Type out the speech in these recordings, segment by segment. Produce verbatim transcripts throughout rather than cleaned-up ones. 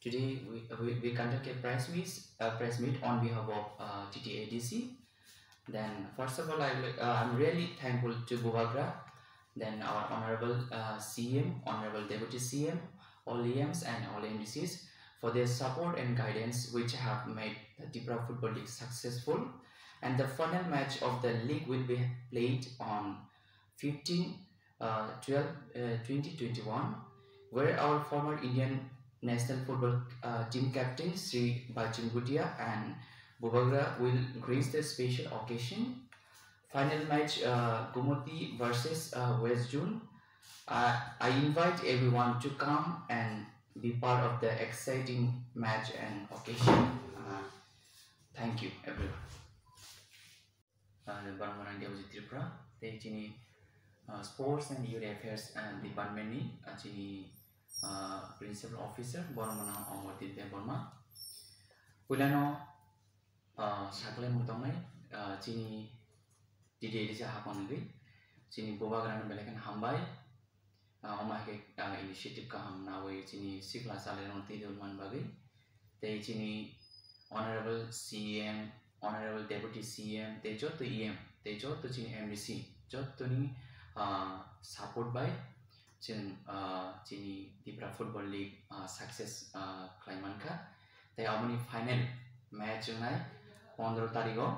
Today we, we, we conduct a press meet, a press meet on behalf of uh, T T A D C. Then first of all, I, uh, I'm really thankful to Bubagra, then our Honorable uh, C M, Honorable Deputy C M, all E Ms and all M D Cs for their support and guidance which have made the Tipra Football League successful. And the final match of the league will be played on fifteen uh, twelve uh, twenty twenty-one, where our former Indian national football uh, team captain Sri Baichung Bhutia and Bubagra will grace the special occasion. Final match uh, Gumoti versus uh, West Zone. Uh, I invite everyone to come and be part of the exciting match and occasion. Uh, thank you, everyone. Uh, Barmanang Dewji Tripura, tei chini uh, Sports and Youth Affairs uh, Department ni uh, chini uh, Principal Officer Bormanang Omordeep Debbarma. Puilano uh, sakle mung tongnai uh, chini T T A D C hapang nugwi chini Bubagrano belai kheno hambai. Ah, omo hai khe, ah, initiative kaham nawi chini sikla chalairokno twi tongmani bagwi. Tei chini Honorable C M, Honorable Deputy C M, tei joto E M, tei joto chini M D C, jotoni, ah, support bai chwng, ah, chini Tipra Football League, ah, success, ah, khlai mankha. Tei aboni final match wngnai pondro tarigo.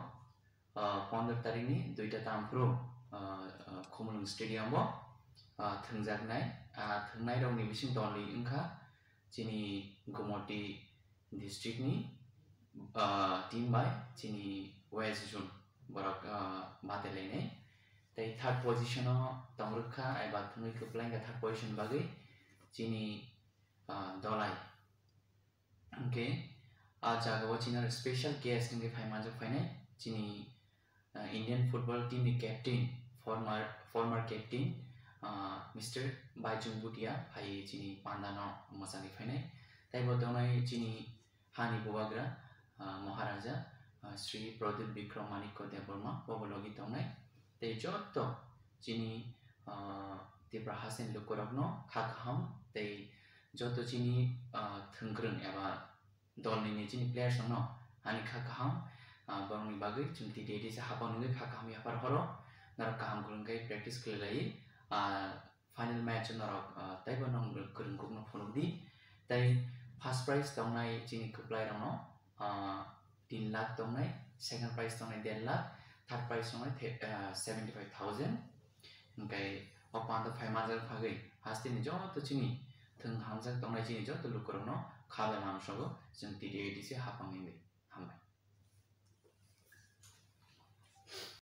Ah, pondro tarikni duita tamphru, ah, ah, Khumulwng Stadium-o, ah, thwngjaknai. Ah, thwngnairokni bising dolni wngkha chini Gumoti district-ni, ah, team bai chini West Zone borok, ah, batailainai. Tei third position-o tongrwkha eba thwngwi kwplai wngkha third position bagwi chini, ah, Dolai. Hwnkhe, ah jagao chini special guest hwnkhe phai manjak phainai chini, ah, Indian football team ni captain, former, former captain, ah, Mister Baichung Bhutia phai chini pandano mwchangwi phainai. Tei bo tongnai chini hani bubagra, ah, Maharaja, ah, Sri Pradyut Bikram Manikya Debbarma, bobo logi tongnai. Tei joto chini, ah, Tipra hasteni lukurokno kha kaham tei joto chini, ah, thwngkwrwng eba dolni ni chini players rokno ani kha kaham, ah, borokni bagwi chwng T T A D C hapang nugwi kha kaham yaphar horo norok kaham kwrwng khe practice khlai lai, ah, final match norok, ah, teibo nong kwrwng kukno phunuk di. Tei first prize tongnai chini kwplai rokno, ah, tin lakh tongnai, second prize tongnai der lakh, third prize tongnai the-, ah, seventy five thousand. Hwnkhe o panda phai manjak bagwi hasteni joto chini thwng hamjak tongnai chini joto lukurokno kha bai lamsogo chwng T T A D C hapang nugwi.